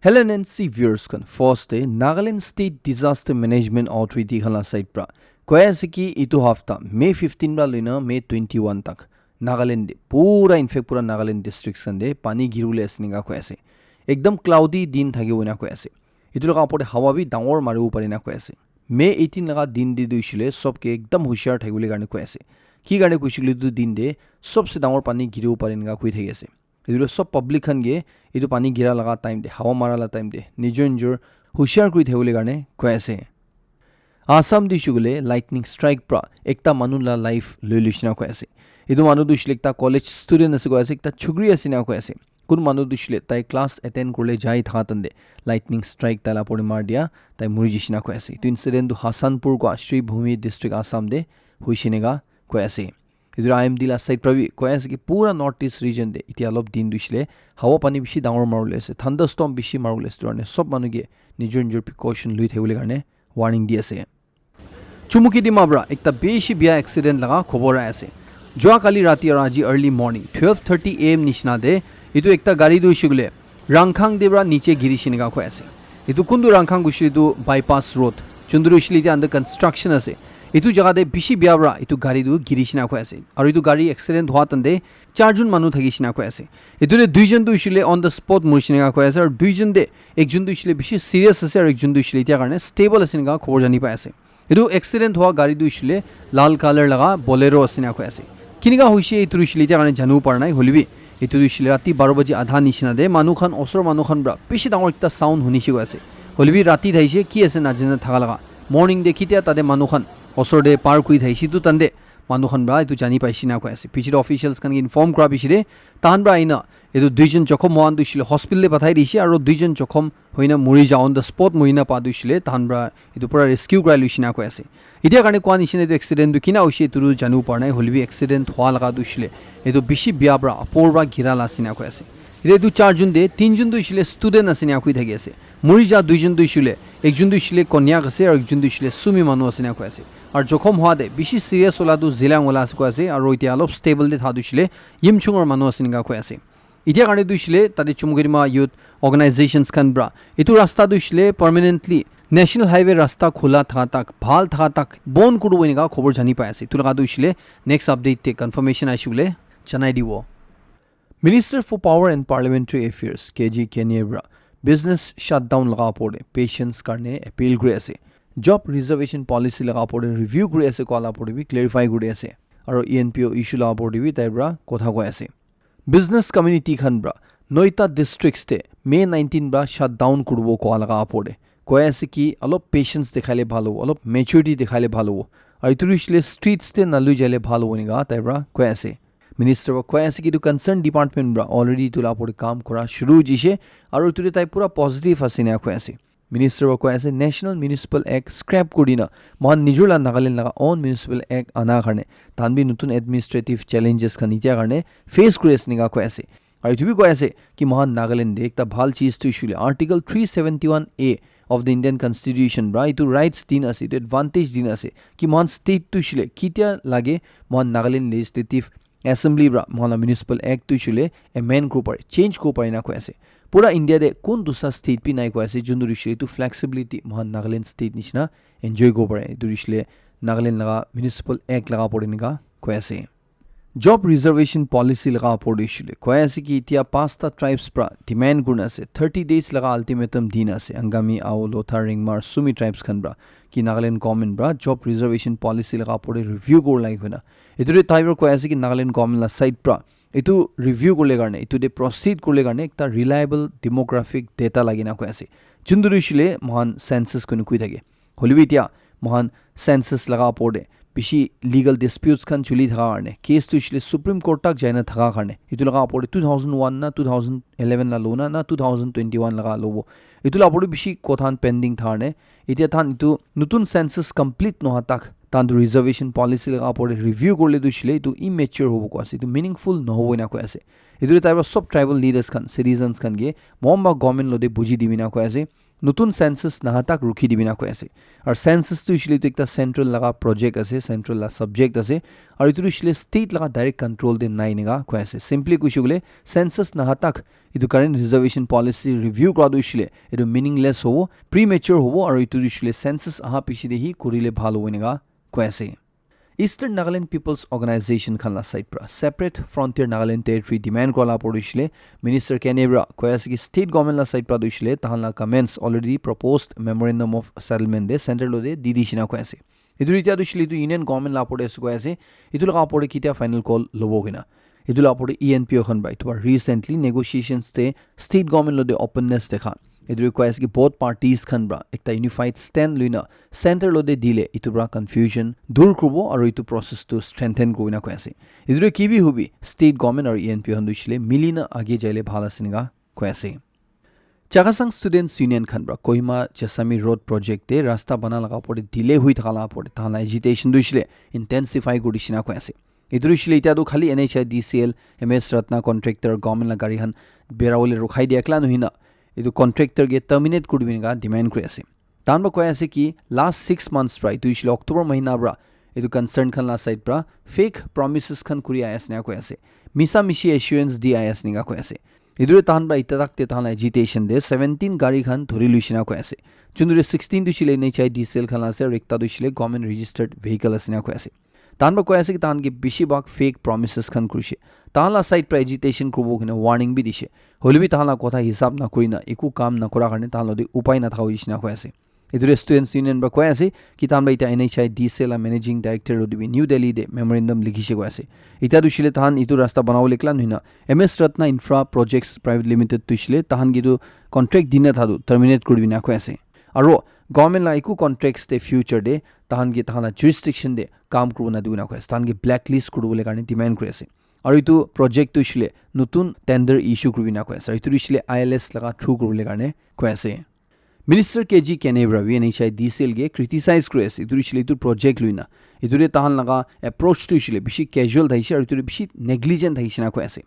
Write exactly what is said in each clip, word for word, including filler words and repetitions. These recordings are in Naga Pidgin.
Hello N C viewers khan, first te Nagaland State Disaster Management Authority khan la side pra koi ase ki itu hafta May fifteen pra loina May twenty-one tak Nagaland te pura, in fact pura Nagaland districts khan te pani giribole ase enika koi ase. Ekdam cloudy din thakibo enika koi ase. Itu laga opor te hawa bi dangor maribo pare enika koi ase. May eighteen laga din te tu hoishe le sob ke ekdam hushiar thakibole karne koi ase. Ki karne koishe koile itu din te sobse dangor pani giribo pare enika koi thaki ase. Itu tu sob public khan ke itu pani gira laga time te, hawa mara la time te nijor nijor hushiar kuri thakibole karne koi ase. Assam te hoishe koile lightning strike pra ekta manu la life loi loishe enika koi ase. Itu manu tu hoishe le ekta college student ase koi ase, ekta chukri ase enika koi ase. Kun manu tu hoishe le tai class attend kuribole jai thaka time te lightning strike tai la opor te mar dia, tai muri jaishe enika koi ase. Itu incident tu Hasanpur koi Shribhumi district Assam te hoishe enika koi ase. Itu I M D la side pra bi koi ase ki pura North East region te itya olop din tu hoishe le hawa pani bishi dangor maribole ase, thunderstorm bishi maribole ase. Itu karne sob manu ke nijor nijor precaution loi thakibole karne warning di ase. Chumukedima pra ekta bishi bia accident laga khobor ahi ase. Jua kali rati aru aji early morning twelve thirty A M nishina te itu ekta gari tu hoishe koile Rangkhang te pra niche girishe enika koi ase. Itu kuntu Rangkhang koishe itu bypass road, juntu hoishe le itya under construction ase. Itu jaga te bishi bia pra itu gari tu girishe enika koi ase. Aru itu gari accident hua time te charjun manu thakishe enika koi ase. Itu te duijon tu hoishe le on the spot murishe enika koi ase, aru duijon te ekjon tu hoishe le bishi serious ase aru ekjon tu hoishe le itya karne stable ase enika khobor jani pai ase. Itu accident hua gari tu hoishe le lal color laga Bolero ase enika koi ase. Kinika hoishe itu hoishe le itya karne janibo para nai, hoilebi itu hoishe le rati baro baji adha nishina te manu khan, osor manu khan pra bishi dangor ekta sound hunishe koi ase. Hoilebi rati thaishe, ki ase najana thaka laga. Morning te ketia tate manu khan osor te par kuri thaishe itu time te manu khan pra itu jani paishe enika koi ase. Piche te officials khan ke inform kura piche te tahan pra ahina itu duijon jokhom hua khan tu hoishe le hospital te pathai dishe aru duijon jokhom hoina muri ja, on the spot murina pa tu hoishe le tahan pra itu pura rescue kurai loishe enika koi ase. Itya karne koa nishina itu accident tu kina hoishe itu tu janibo para nai, hoilebi accident hua laga tu hoishe le itu bishi bia pra upor pra gira la ase enika koi ase. Itya itu charjun te tinjun tu hoishe le student ase enika koi thaki ase. Muri ja duijon tu hoishe le, ekjon tu hoishe le konyak ase aru ekjon tu hoishe le sumi manu ase enika koi ase. Aru jokhom hua te bishi serious wala tu Zeliang wala ase koi ase aru itya olop stable te tha tu hoishe le Yimchung or manu ase enika koi ase. Itya karne tu hoishe le tate Chumukedima youth organizations khan pra itu rasta tu hoishe le permanently National Highway rasta khula thaka tak, bhal thaka tak bon kuribo enika khobor jani pai ase. Itu laga tu hoishe le next update te confirmation ahishe koile janai dibo. Minister for Power and Parliamentary Affairs K G Kenie pra business shutdown laga opor te patience karne appeal kuri ase. Job reservation policy laga opor te review kuri ase koa la opor te bi clarify kuri ase. Aru E N P O issue laga opor te bi tai pra kotha koi ase. Business community khan pra noita districts te May nineteen pra shutdown kuribo koa laga opor te koi ase ki olop patience dekhaile bhal hobo, olop maturity dekhaile bhal hobo. Aru itu hoishe le streets te nalui jaile bhal hobo enika tai pra koi ase. Minister pra koi ase ki itu concern department pra already itu la opor te kam kura shuru hoi jaise aru itu te tai pura positive ase enika koi ase. Minister pra koi ase National Municipal Act scrap kuri dina mohan nijor la Nagaland laga own Municipal Act ana karne tahan bi notun administrative challenges khan itya karne face kuri ase enika koi ase. Aru itu bi koi ase ki mohan Nagaland te ekta bhal cheez tu hoishe koile Article three seventy-one A of the Indian Constitution pra itu rights din ase, itu advantage din ase ki mohan state tu hoishe koile ketia lage mohan Nagaland Legislative Assembly pra mohan la Municipal Act tu hoishe koile amend kuribo pare, change kuribo pare enika koi ase. Pura India te kun dusra state bi nai koi ase juntu hoishe koile itu flexibility mohan Nagaland state nishina enjoy kuribo pare. Itu hoishe koile Nagaland laga Municipal Act laga opor te enika koi ase. Job reservation policy laga opor te hoishe koile koi ase ki itya pasta tribes pra demand kurina ase thirty days laga ultimatum dina ase Angami, Ao, Lotha, Rengma, Sumi tribes khan pra ki Nagaland government pra job reservation policy laga opor te review kuribo lage koina. Itu te tai pra koi ase ki Nagaland government la side pra itu review kuribole karne, itu te proceed kuribole karne ekta reliable demographic data lage na koi ase. Juntu tu hoishe koile mohan census koi na koi thake. Hoilebi itya mohan census laga opor te bishi legal disputes khan chuli thaka karne, case tu hoishe koile Supreme Court tak jaina thaka karne, itu laga opor te two thousand one na two thousand eleven la lo na, na two thousand twenty-one laga lobo, itu la opor te bishi kotha khan pending thaka karne, itya tahan itu notun census complete noha tak tahan tu reservation policy laga opor te review kurile tu hoishe koile itu immature hobo koi ase, itu meaningful nohobo ena koi ase. Itu te tai pra sob tribal leaders khan, citizens khan ke mohon pra government lo te buji dibi na koi ase. nutun census naha tak rukhi dibi na koi ase. Aru census tu hoishile etu ekta central laga project ase, central la subject ase. Aru etu tu hoishile state laga direct control te nai enika koi ase. Simply koishe koile census naha tak etu current reservation policy review kora tu hoishile etu meaningless hobo, premature hobo, aru etu tu hoishile census aha piche te hi korile bhal hobo enika koi ase. Eastern Nagaland People's Organization khan la side pra separate frontier Nagaland territory demand kora la opor te hoishile Minister Kene pra koi ase ki state government la side pra tu hoishile tahan la comments already proposed memorandum of settlement de center lo de di di shina koi ase. Etu ri tia tu hoishile etu union government la opor te ase koi ase. Etu laga opor te ketia final call lobo koi na. Etu la opor te E N P O khan pra etu pra recently negotiations te state government lo de openness dekha. Etu ri koi ase ki both parties khan pra ekta unified stand luina center lo de dile etu pra confusion dur kuribo aru etu process tu strengthen kurina koi ase. Etu ri ki bi hubi state government aru E N P O khan tu hoishile mili na age jaile bhal ase enika koi ase. Chakhesang Students Union khan pra Kohima Chesami Road project te rasta bana laga opor te delay hui thaka laga opor te tahan la agitation tu hoishile intensify kuri dishina koi ase. Etu tu hoishile etia tu khali N H I D C L M S Ratna contractor government la gari khan bera bole rukhai dia ekla nohoi na etu contractor ke terminate kuri dibi enika demand kuri ase. Tahan pra koi ase ki last six months pra etu hoishile October mahina pra etu concern khan la side pra fake promises khan kuri ahi ase enika koi ase. Misa mishi assurance di ahi ase enika koi ase. Etu tahan pra etia tak te tahan la agitation de seventeen gari khan dhori luishina koi ase. Chundure sixteen tu hoishile N H I D C L khan la ase aru ekta tu hoishile government registered vehicle ase enika koi ase. Tahan pra koi ase ki tahan ke bishi bhag fake promises khan kurishe. Tahan la side pra agitation kuribo koi na warning bi dishe. Hoile bi tahan la kotha hisab na kuri na eku kam na kura karne tahan lo de upai na thaka hoishe enika koi ase. Etu students union pra koi ase ki tahan pra etia N H I D C L la managing director lo de bi New Delhi de memorandum likhishe koi ase. Etia tu hoishile tahan etu rasta bana bole ekla nohoi na M S Ratna Infra Projects Private Limited tu hoishile tahan ke tu contract dina thadu terminate kuri dibi enika koi ase. Aru government la eku contracts te future te tahan ke tahan la jurisdiction te kam kuribo na dibo enika koi ase. Tahan ke blacklist kuri bole karne demand kuri ase. Aru etu project tu hoishile nutun tender issue kuri dibi enika koi ase. Aru etu tu hoishile I L S laga through kuri bole karne koi ase. Minister K G Kene pra bi N H I D C L ke criticize kuri ase. Etu hoishile etu project luina. Etu te tahan laga approach tu hoishile bishi casual thakishe aru etu te bishi negligent thakishe enika koi ase.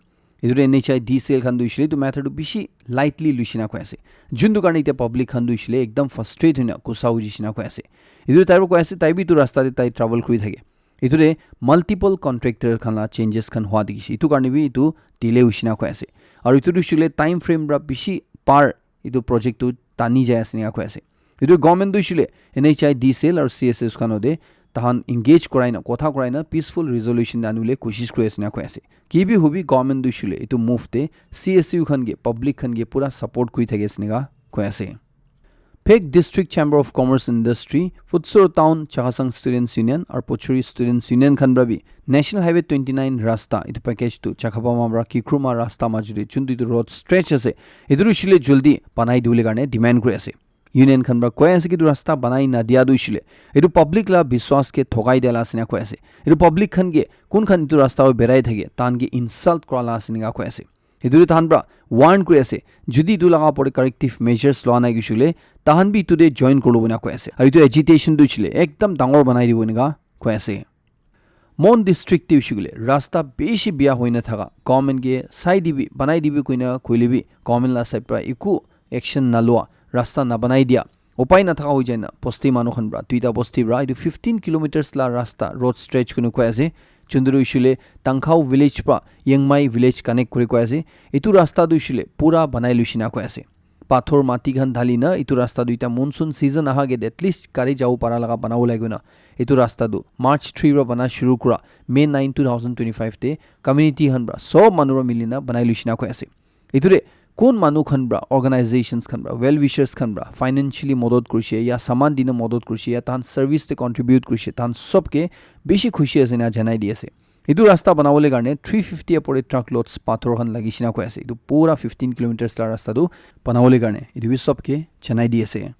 Etu te N H I D C L khan tu hoishile etu matter tu bishi lightly luishina koi ase. Jun tu karne etia public khan tu hoishile ekdam frustrate hoina gussa hoi jishina koi ase. Etu tai pra koi ase tai bi etu rasta te tai travel kuri thake. Etu te multiple contractor khan la changes khan hua dikhishe. Etu karne bi etu delay hoishina koi ase. Aru etu tu hoishile time frame pra bishi par etu project tu tani jai ase enika koi ase. Etu government tu hoishile N H I D C L aru C S S khan lo de tahan engage korai na kotha korai na peaceful resolution ani bole koshish kuri ase enika koi ase. Ki bi hubi government tu hoishile etu move te C S U khan ke public khan ke pura support kuri thaki ase enika koi ase. Phek District Chamber of Commerce and Industry, Futsur Town Chakhesang Students Union aru Pochuri Students Union khan pra bi National Highway twenty nine rasta etu package tu Chakhapama pra Kikruma rasta majo te juntu etu road stretch ase etu tu hoishile jaldi banai dibole karne demand kuri ase. Union khan pra koi ase ki etu rasta banai na dia tu hoishile etu public la biswas ke thokai dia la ase enika koi ase. Etu public khan ke kun khan etu rasta pra berai thake tahan ke insult kura la ase enika koi ase. Etu tu tahan pra warn kuri ase. Jodi etu laga opor te corrective measures loa nai hoishile tahan bi etu te join kuri lobo enika koi ase. Aru etu agitation tu hoishile ekdam dangor banai dibo enika koi ase. Mon district te hoishe koile rasta bishi bia hoina thaka government ke sai dibi banai dibi koina koile bi government la side pra eku action nalua rasta nabanai dia upai nathaka hoi jai na bosti manu khan pra duita bosti pra etu fifteen kilometers la rasta road stretch kuri koi ase. Chunduru hoishe koile Tangkhau village pra Yengmai village connect kuri koi ase. Etu rasta tu hoishe koile pura banai luishina koi ase. Pathor mati khan dhali na etu rasta tu eta monsoon season aha ke at least gari jabo para laga banabo lage na etu rasta tu March three pra bana shuru kura May nine two thousand twenty five te community khan pra sob manu pra mili na banai luishina koi ase. Etu te kun manu khan pra organizations khan pra well wishers khan pra financially modot kurishe ya saman dina modot kurishe ya tahan service te contribute kurishe tahan sob ke bishi khushi ase na janai di ase. Etu rasta banabole karne three fifty apore truck loads pathor khan lagishina koi ase. Etu pura fifteen kilometers la rasta tu banabole karne etu bi sob ke janai di ase.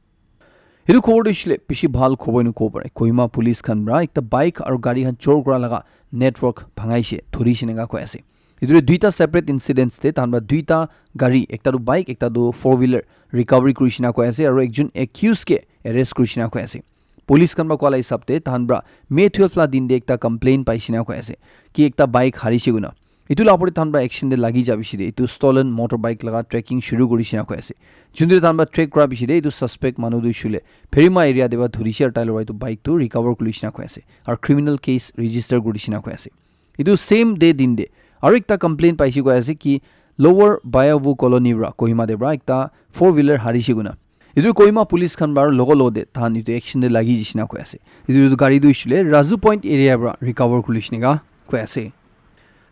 Etu khobor tu hoishe koile bishi bhal khobor ena kobo pare. Kohima police khan pra ekta bike aru gari khan chor kura laga network bhangaishe, dhorishina enika koi ase. Etu tu duita separate incidents te tahan pra duita gari, ekta tu bike, ekta tu four wheeler recovery kurishina koi ase aru ekjon accused ke arrest kurishina koi ase. Police khan pra koa la hisab te tahan pra May twelve la din te ekta complaint paishina koi ase ki ekta bike harishe koina. Etu la opor te tahan pra action te lagi ja bishi de etu stolen motorbike laga tracking shuru kuri shina koi ase. Juntu tahan pra track kura bishi de etu suspect manu tu shule Pherima area te ba dhuri shi aru tai lora etu bike tu recover kuri shina koi ase. Aru criminal case register kuri shina koi ase. Etu same day din de aru ekta complaint paise koi ase ki Lower Bayavu Colony pra Kohima te pra ekta four wheeler harishe koina. Etu Kohima police khan pra logo lo de tahan etu action te lagi jishina koi ase. Etu, etu gari tu ishile Razu Point area pra recover kuri shina koi ase.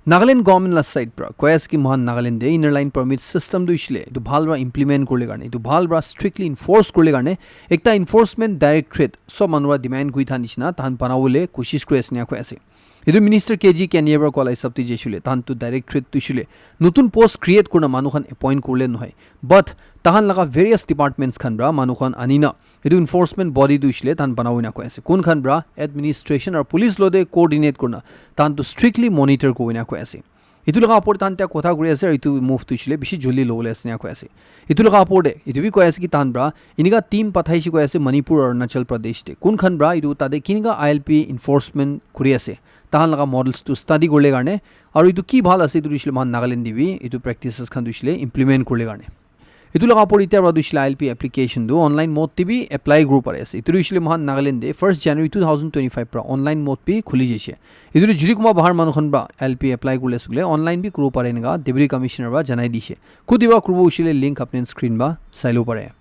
Nagaland government la side pra koi ase ki mohan Nagaland de inner line permit system tu ishile etu bhal pra implement kurle karne, etu bhal pra strictly enforce kurle karne ekta enforcement directorate sob manu pra demand kuri tha nishina tahan banabole koshish kuri ase ena koi ase. Etu minister K G Kanye pra koa la hisab te jaishile tahan tu directorate tu ishile notun post create kurna manu khan appoint kurle nohoi, but tahan laga various departments khan pra manu khan anina etu enforcement body tu ishile tahan banabo ena koi ase. Kun khan pra administration aru police lo de coordinate kurna tahan tu strictly monitor kuribo ena koi ase. Etu laga opor tahan tia kotha kuri ase aru etu move tu ishile bishi joldi lobole ase ena koi ase. Etu laga opor de etu bi koi ase ki tahan pra enika team pathaishe koi ase Manipur aru Arunachal Pradesh te. Kun khan pra etu tate kinika I L P enforcement kuri ase tahan laga models tu study kurle karne aru etu ki bhal ase etu tu ishile mohan Nagaland de bi etu practices khan tu ishile implement kurle karne. Etu laga opor itya pra tu ishile I L P application tu online mode te bi apply kuribo pari ase. Etu tu ishile mohan Nagaland de first January two thousand twenty-five pra online mode bi khuli jaise. Etu tu jodi kunba bahar manu khan pra I L P apply kurle sukle online bi kuribo pare enika Deputy Commissioner pra janai dise. Kudi pra kuribo ishile link apni screen pra sai lo pare.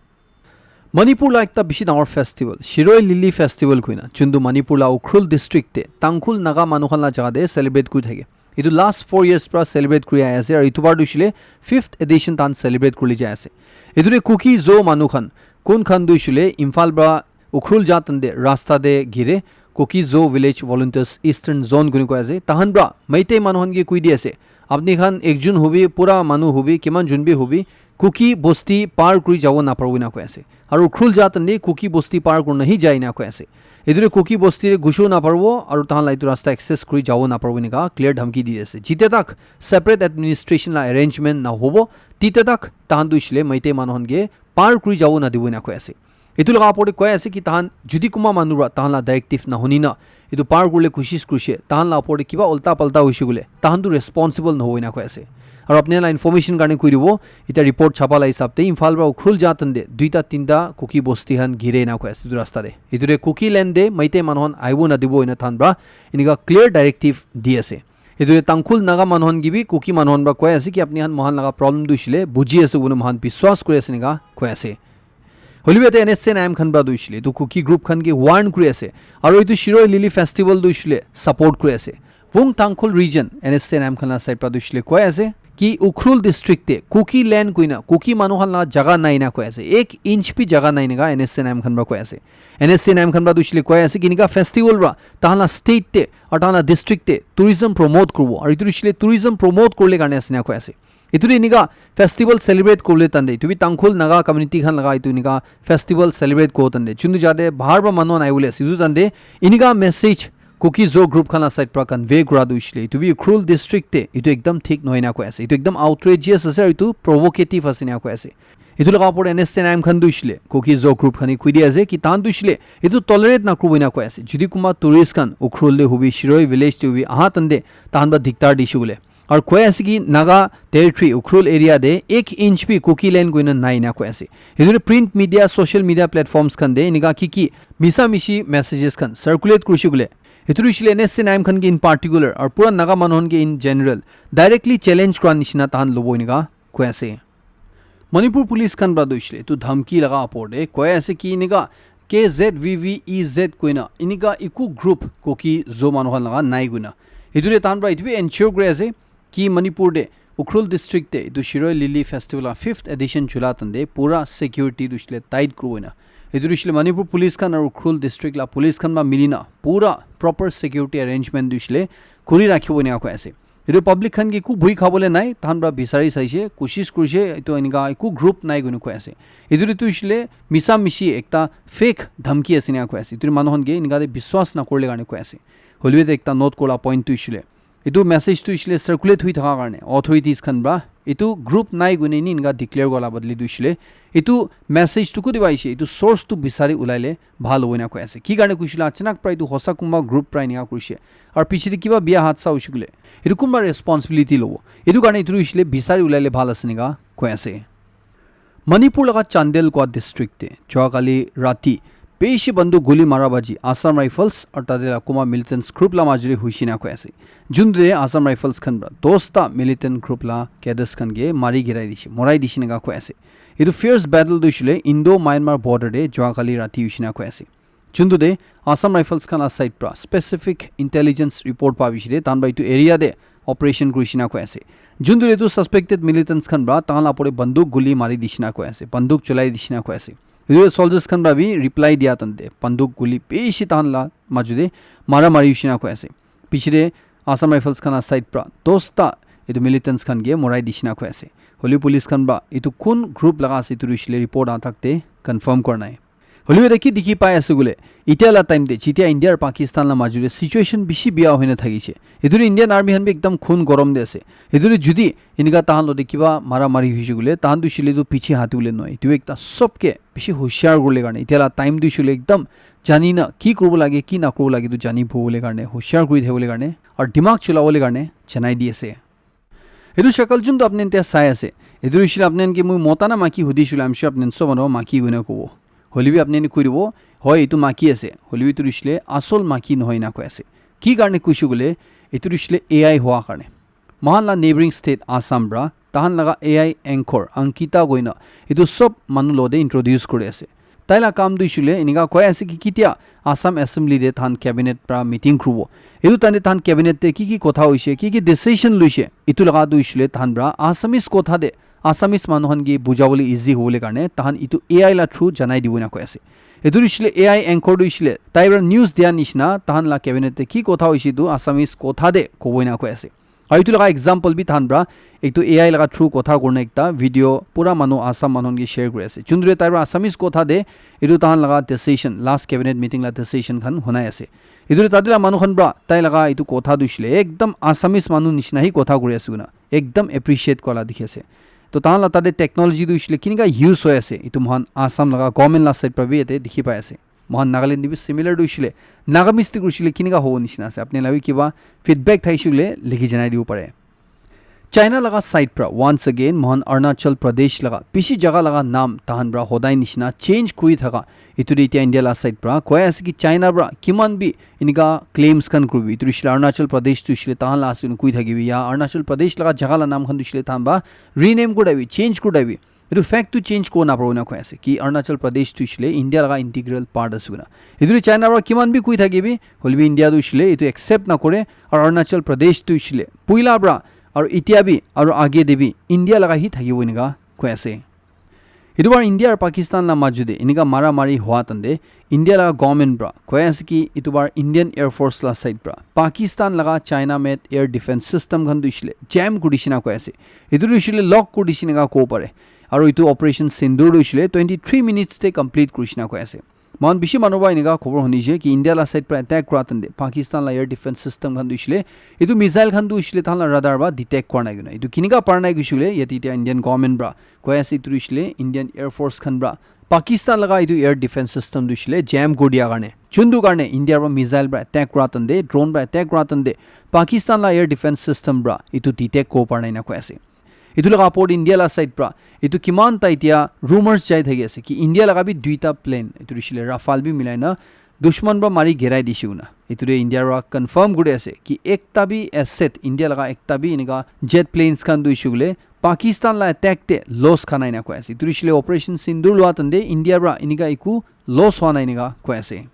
Manipur la ekta bishi dangor festival, Shiroi Lily Festival koina, juntu Manipur la Ukhrul district te Tangkhul Naga manu khan la jaga te celebrate kuri thake. Etu last four years pra celebrate kuri ahi ase aru etu bar tu hoishile fifth edition tahan celebrate kuri jai ase. Etu te Kuki Zo manu khan kun khan tu hoishile Imphal pra Ukhrul ja tande rasta te gire Kuki Zo Village Volunteers Eastern Zone kuni koi ase. Tahan pra Meitei manu khan ke koi di ase, apni khan ekjun hobi, pura manu hobi, kiman jun bi hobi, Kuki bosti par kuri jabo naparibo ena koi ase. Aru Ukhrul ja tande Kuki bosti par kurina hi jai ena koi ase. Etu te Kuki bosti te gusibo naparibo aru tahan la etu rasta access kuri jabo naparibo enika clear dhamki di ase. Jite tak separate administration la arrangement nahobo, tite tak tahan tu ishile Meitei manu khan ke par kuri jabo nadibo ena koi ase. Etu laga opor te koi ase ki tahan jodi kunba manu pra tahan la directive nahuni na etu par kurle koshish kurise, tahan la opor te kiba ulta palta hoise koile tahan tu responsible nahobo ena koi ase. Aru apni la information karne koi dibo, eta report chapa la hisab te Imphal pra Ukhrul ja tande duita tinta Kuki bosti khan gire ena koi ase etu rasta te. Etu te Kuki land te Meitei manu khan ahibo nadibo ena tahan pra enika clear directive di ase. Etu te Tangkhul Naga manu khan ke bi Kuki manu khan pra koi ase ki apni khan mohan laga problem tu hoishile buji ase koina mohan biswas kuri ase enika koi ase. Hoilebi yate N S C N I M khan pra tu hoishile etu Kuki group khan ke warn kuri ase. Aru etu Shiroi Lily Festival tu hoishile support kuri ase. Wung Tangkhul region N S C N I M khan la side pra tu hoishile koi ase ki Ukhrul district te Kuki land koina Kuki manu khan la jaga nai na koi ase. Ek inch bi jaga nai enika N S C N I M khan pra koi ase. N S C N I M khan pra tu hoishile koi ase ki enika festival pra tahan la state te aru tahan la district te tourism promote kuribo. Aru etu hoishile tourism promote kurle karne ase ena koi ase. Etu tu enika festival celebrate kurle tande, etu bi Tangkhul Naga community khan laga etu enika festival celebrate kuro tande, juntu jate bahar pra manu khan ahibole ase, etu tande enika message Kuki Zo group khan la side pra convey kura tu hoishile, etu bi Ukhrul district te etu ekdam thik nohoi na koi ase, etu ekdam outrageous ase, aru etu provocative ase na koi ase. Etu laga opor te N S C N I M khan tu hoishile, Kuki Zo group khan he koi di ase ki tahan tu hoishile etu tolerate na kuribo ena koi ase. Jodi kunba tourist khan Ukhrul te hobi, Shiroi village te hobi, aha tande tahan pra diktar dishe bole. Aru koi ase ki Naga territory Ukhrul area te ek inch bi Kuki land koina nai ena koi ase. Etu tu print media, social media platforms khan te enika ki ki misa mishi messages khan circulate kurishe koile, etu tu hoishile N S C N I M khan ke in particular aru pura Naga manu khan ke in general directly challenge kura nishina tahan lobo enika koi ase. Manipur police khan pra tu hoishile etu dhamki laga opor te koi ase ki enika K Z V V E Z koina enika eku group Kuki Zo manu khan laga nai koina. Etu te tahan pra etu bi ensure kuri ase ki Manipur te Ukhrul district te etu Shiroi Lily Festival la fifth edition chula tande pura security tu hoishile tight kuribo ena. Etu tu hoishile Manipur police khan aru Ukhrul district la police khan pra mili na pura proper security arrangement tu hoishile kuri rakhibo ena koi ase. Etu public khan ke eku bhui khabole nai, tahan pra bisari saise, koshish kurise, etu enika eku group nai koina koi ase. Etu tu hoishile misa mishi ekta fake dhamki ase ena koi ase. Etu manu khan ke enika te biswas na kurle karne koi ase. Hoilebi ekta note kurla point tu hoishile, etu message tu hoishile circulate hoi thaka karne authorities khan pra Etu group nai koine ni enika declare kura la badali tu hoishile, etu message tu kuti pa ahishe, etu source tu bisari ulai le bhal hobo ena koi ase. Ki karne koishe le achanak pra etu hosa kunba group pra enika kurishe. Aru piche te kiba biya hadsa hoishe koile, etu kunba responsibility lobo. Etu karne etu hoishe le bisari ulai le bhal ase enika koi ase. Manipur laga Chandel kua district te joa kali rati bishi banduk guli mara baji Assam Rifles aru tate la kunba militants group la majo te hoishe na koi ase. Juntu te Assam Rifles khan pra dosta militant group la cadres khan ke mari girai dishe, morai dishe na koi ase. Etu fierce battle tu hoishe le Indo-Myanmar border te joa kali rati hoishe na koi ase. Juntu te Assam Rifles khan la side pra specific intelligence report pa bishi te tahan pra etu area te operation kurishe na koi ase. Juntu te tu suspected militants khan pra tahan la pore banduk guli mari dishe na koi ase, banduk cholai dishe na koi ase. Etu soldiers khan pra bi reply dia tante banduk guli bishi tahan la majo te mara mari hoishe na koi ase. Piche te Assam Rifles khan la side pra dosta etu militants khan ke morai dishe na koi ase. Hoilebi police khan pra etu kun group laga ase etu hoishe le report aha tak te confirm kura nai. Hoilebi eta ki dikhi pai ase koile, itya la time te jitya India aru Pakistan la majo te situation bishi biya hoina thakishe. Etu te Indian Army khan bi ekdam khun gorom te ase. Etu te jodi enika tahan lote kiba mara mari hoishe koile, tahan tu hoishe le tu piche hati bole nohoi. Etu ekta sob ke bishi hoshiar kuribole karne, itya la time tu hoishe koile ekdam jani na ki kuribo lage, ki nakuribo lage tu jani pabole karne, hoshiar kuri thakibole karne, aru dimag cholabole karne janai di ase. Etu shakal juntu apni khan te sai ase. Etu hoishe le apni khan ke moi mota na maki hudishe koile, I'm sure apni khan sob manu maki koina kobo. Hoilebi apni khan koi dibo, hoi, etu maki ase. Hoilebi etu hoishe le asol maki nohoi na koi ase. Ki karne koishe koile, etu hoishe le A I hua karne. Mohan la neighboring state Assam pra, tahan laga A I anchor Ankita koina, etu sob manu lote introduce kuri ase. Tai la kam tu hoishe le enika koi ase ki, kitia Assam Assembly te tahan cabinet pra meeting kuribo. Etu time te tahan cabinet te ki ki kotha hoishe, ki ki decision loishe, etu laga tu hoishe le tahan pra Assamese kotha te, Assamese manu khan ke bujabole easy hobole karne tahan etu A I la through janai dibo ena koi ase. Etu hoishe le A I anchor tu hoishe le tai pra news dia nishina tahan la cabinet te ki kotha hoishe etu Assamese kotha te kobo ena koi ase. Aru etu laga example bi tahan pra etu A I laga through kotha kurina ekta video pura manu Assam manu khan ke share kuri ase. Juntu te tai pra Assamese kotha te etu tahan laga decision, last cabinet meeting la decision khan hunai ase. Etu te tate la manu khan pra tai laga etu kotha tu hoishe le ekdam Assamese manu nishina hi kotha kuri ase koina ekdam appreciate kura la dikhi ase. To tahan la tate technology tu hoishe le kinika use hoi ase, etu mohan Assam laga government la side pra bi yate dikhi pai ase. Mohan Nagaland te bi similar tu hoishe le, Nagamese te hoishe le kinika hobo nishina ase. Apni la bi kiba feedback thaishe koile likhi janai dibo pare. China laga side pra once again mohan Arunachal Pradesh laga bishi jaga laga naam tahan pra hodai nishina change kuri thaka. Etu te itya India la side pra koi ase ki China pra kiman bi enika claims khan kuribi. Etu hoishe le Arunachal Pradesh tu hoishe le tahan la ase koina koi thakibi. Ya Arunachal Pradesh laga jaga la naam khan tu hoishe le tahan pra rename kuri thakibi, change kuri thakibi. Etu fact tu change kuri naparibo ena koi ase ki Arunachal Pradesh tu hoishe le India laga integral part ase koina. Etu tu China para kiman bi koi thakibi, hoilebi India tu hoishe le etu accept nakore, aru Arunachal Pradesh tu hoishe le puila para aru itya bi aru age te bi India laga hi thakibo enika koi ase. Etu para India aru Pakistan la majo te enika mara mari hua tante India laga government para koi ase ki etu para Indian Air Force la side para Pakistan laga China made air defense system khan tu hoishe le jam kuri dishe na koi ase. Etu tu hoishe le lock kuri dishe enika kobo pare. Aru etu Operation Sindoor tu hoishe le twenty three minutes te complete kuri dishe na koi ase. Mohan bishi manu para enika khobor huni je ki India la side para attack kura tante Pakistan la air defense system khan tu hoishe le etu missile khan tu hoishe le tahan la radar para detect kura nai koina. Etu kinika para nai koishe le yate etia Indian government para koi ase etu tu hoishe le Indian Air Force khan para Pakistan laga etu air defense system tu hoishe le jam kuri dia karne. Juntu karne India para missile para attack kura tante, drone para attack kura tante Pakistan la air defense system para etu detect kobo para nai na koi ase. Etu laga opor te India la side para etu kiman ta etia rumors jai thaki ase ki India laga bi duita plane etu hoishe le Rafale bi milai na dushman para mari girai dishe koina. Etu te India para confirm kuri ase ki ekta bi asset India laga ekta bi enika jet planes khan tu hoishe koile Pakistan la attack te loss khanai na koi ase. Etu hoishe le Operation Sindoor lua tante India para enika eku loss hua nai enika koi ase.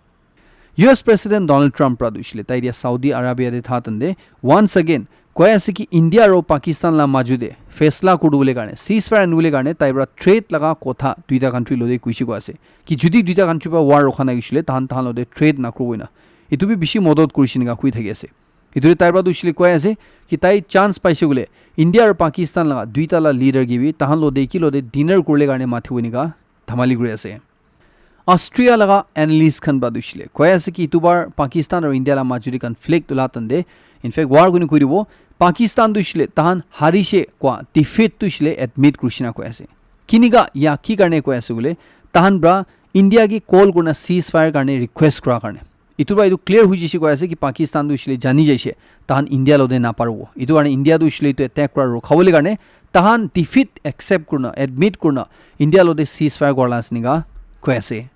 U S President Donald Trump para tu hoishe le tai dia Saudi Arabia te tha tante once again koi ase ki India aru Pakistan la majo te faisla kuri bole karne, ceasefire ani bole karne tai para trade laga kotha duita country lote koishe koi ase. Ki jodi duita country para war rokha nai hoishe le tahan tahan lote trade nakuribo ena. Etu bi bishi modot kurishe enika koi thaki ase. Etu te tai para tu hoishe le koi ase ki tai chance paishe koile India aru Pakistan laga duita la leader ke bi tahan lote ki lote dinner kuribole karne matibo enika dhamali kuri ase. Austria laga analyst khan para tu hoishe le koi ase ki etu bar Pakistan aru India la majo te conflict ula tante, in fact war kuni koi dibo, Pakistan tu shile tahan harishe kwa defeat tu shile admit kurishina koi ase. Kinika ya ki karne koi ase bole, tahan pra India ki call kurna ceasefire karne request kura karne. Itu pra itu clear hui jishe koi ase ki Pakistan tu shile jani jaishe tahan India lode naparibo. Itu karne India tu shile itu attack kura rukhabole karne tahan defeat accept kurna, admit kurna India lode ceasefire kura la ase nika koi ase.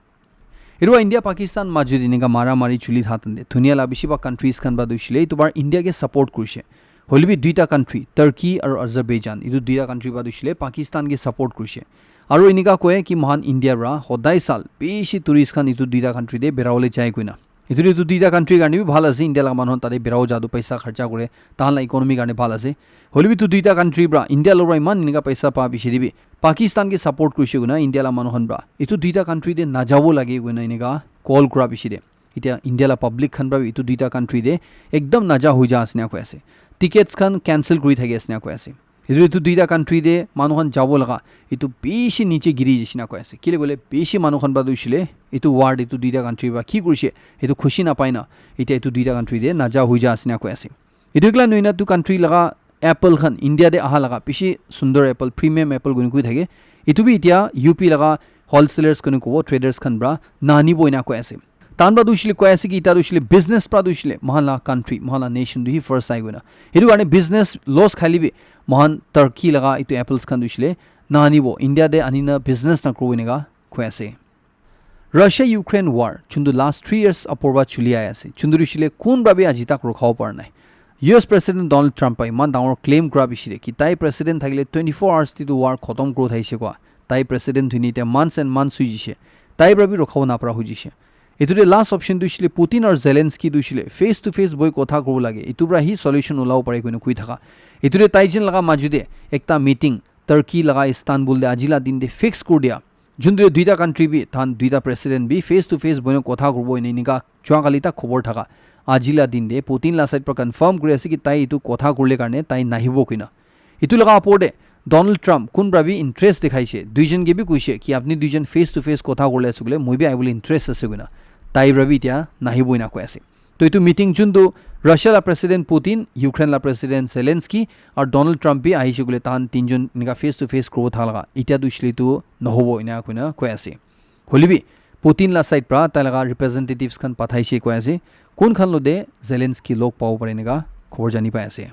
Etu India Pakistan majot enika mara mari chuli thakante dunia la bishi bhag countries khan pra tu shile etu bar India ke support kurishe. Hoilebi duita country, Turkey aru Azerbaijan, etu duita country pra tu shile Pakistan ke support kurishe. Aru enika koe ki mohan India pra hodai sal bishi tourist khan etu duita country te berawole jai koina. Etu etu duita country karne bi bhal ase, India la manu khan tate berawo jatu paisa kharcha kore, tahan la economy karne bhal ase. Hoilebi tu duita country pra India lo pra iman enika paisa pa bishi de bi Pakistan ke support kurishe koina India la manu khan pra etu duita country te najabo lage koina enika call kura bishi de. Etia India la public khan pra bi etu duita country te ekdam naja hoi ja ase na koi ase. Tickets khan cancel kuri thaki ase na koi ase. Etu etu duita country te manu khan jabo laga etu bishi niche giri jishe na koi ase. Kile koile bishi manu khan pra tu shile etu war te etu duita country pra ki kurishe etu khushi na pai na etia etu duita country te naja hoi ja ase na koi ase. Etu ekla nohoi na tu country laga apple khan India te aha laga bishi sundor apple, premium apple koi thake. Etu bi etia U P laga wholesalers koi kobo, traders khan pra nanibo ena koi ase. Tahan pra tu shile koi ase ki eta tu shile business pra tu shile mohan la country, mohan la nation tu hi first ai koina. Etu karne business loss khaile bi mohan Turkey laga etu apples khan tu shile nanibo, India te anina business na kuro eneka koi ase. Russia Ukraine war chuntu last three years apor ba chuli ai ase. Chuntu shile kun ba bi aji tak rokhabo par nai. U S President Donald Trump pai man dangor claim kura bishi de ki tai president thakile twenty-four hours ti tu war khotom kuro thaise kwa. Tai president thuni te months and months hui jishe. Tai pra bi rokhabo na para hui jishe. Etu de last option tu shile Putin aru Zelensky tu shile face to face boi kotha kuro lage. Etu pra hi solution ulabo pare koina kui thaka. Etu de tai jen laga majute ekta meeting Turkey laga Istanbul de aji la din de fix kuri dia. Juntu duita country bi, tahan duita president bi face to face boina kotha kuribo ene enika jua kali ta khobor thaka. Aji la din de Putin la side pra confirm kuri ase ki tai etu kotha kurile karne tai nahibo koina. Etu laga apor de Donald Trump kun pra bi interest dikhaise, duijon ke bi koise ki apni duijon face to face kotha kurile ase koile moi bi ahibole interest ase koina. Tai pra bi etia nahibo ena koi ase. To etu meeting juntu Russia la president Putin, Ukraine la president Zelensky aru Donald Trump bi ahise koile tahan tinjon enika face to face kuribo thaka laga etia tu shile tu nohobo ena koina koi ase. Hoilebi Putin la side pra tai laga representatives khan pathaise koi ase. Kun khan lo de Zelensky log pabo pare enika khobor jani pai ase.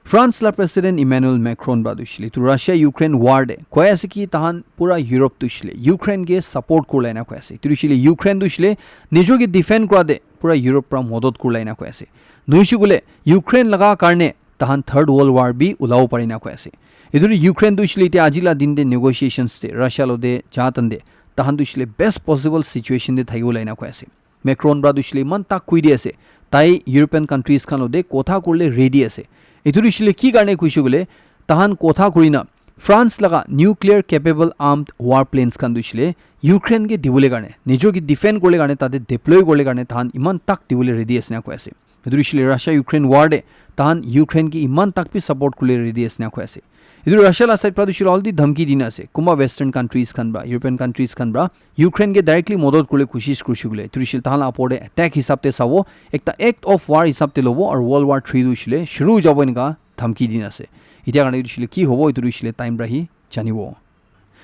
France la president Emmanuel Macron ba tu shile tu Russia Ukraine war de koi ase ki tahan pura Europe tu shile Ukraine ke support kurla ena koi ase. Tu shile Ukraine tu shile nijor ke defend kura de pura Europe pra modot kurla ena koi ase. Noise koile Ukraine laga karne tahan third world war bi ulabo pare ena koi ase. Etu Ukraine tu shile etia aji la din de negotiations de Russia lo de ja tan de tahan tu shile best possible situation de thakibo la ena koi ase. Macron pra tu shile iman tak koi di ase. Tai European countries khan lo de kotha kurile ready ase. Etu tu shile ki karne koise koile tahan kotha kurina France laga nuclear capable armed war planes khan tu shile Ukraine ke dibole karne, nijor ke defend kurile karne, tate deploy kurile karne tahan iman tak dibole ready ase na koi ase. Etu tu shile Russia Ukraine war de tahan Ukraine ke iman tak bi support kurile ready ase na koi ase. Etu Russia la side pra tu shile already dhamki dina ase. Kumba Western countries khan pra, European countries khan pra Ukraine ke directly modot kurile koshish kurise koile. Etu tu shile tahan la apor de attack hisab te sabo, ekta act of war hisab te lobo aru World War three tu shile shuru jabo enika dhamki dina ase. Etia karne tu shile ki hobo etu tu shile time pra hi janibo.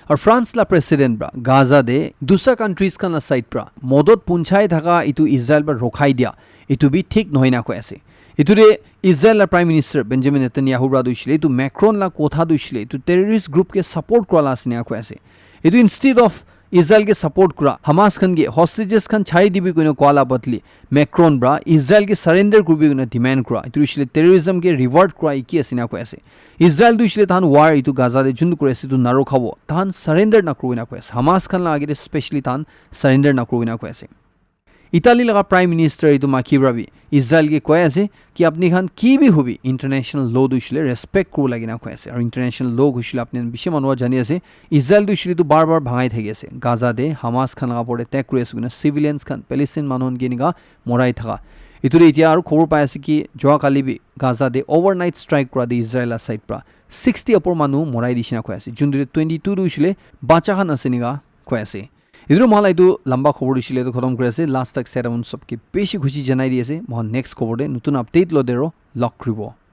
Aru France la president pra Gaza de dusra countries khan la side pra modot punchai thaka etu Israel pra rokhai dia etu bi thik nohoi na koi ase. Etu de Israel la Prime Minister Benjamin Netanyahu pra tu shile etu Macron la kotha tu shile etu terrorist group ke support kura la ase na koi ase. Etu instead of Israel ke support kura, Hamas khan ke hostages khan chari dibi koina koa la badli Macron pra Israel ke surrender kuribi koina demand kura. Etu shile terrorism ke reward kura iki ase na koi ase. Israel tu shile tahan war etu Gaza de juntu kuri ase etu narokhabo. Tahan surrender na kuribo ena koi ase. Hamas khan la age de specially tahan surrender na kuribo ena koi ase. Italy laga Prime Minister etu maki pra bi Israel ke koi ase ki apni khan ki bi hobi international law tu shile respect kuribo lage na koi ase. Aru international law hoishile apni khan bishi manu jani ase. Israel tu shile tu bar bar bhangai thaki ase. Gaza de Hamas khan laga upor de attack kuri ase koina civilians khan, Palestine manu khan ke enika morai thaka. Etu de etia aru khobor pai ase ki jua kali bi Gaza de overnight strike kura de Israel la side pra sixty upor manu morai dishe na koi ase. Juntu de twenty two tu shile bacha khan ase enika koi ase. Etu mohan la etu lamba khobor tu shile tu khotom kuri ase. Last tak sai thaka mon sob ke bishi khushi janai di ase. Mohan next khobor de notun update lo de ro log kuribo.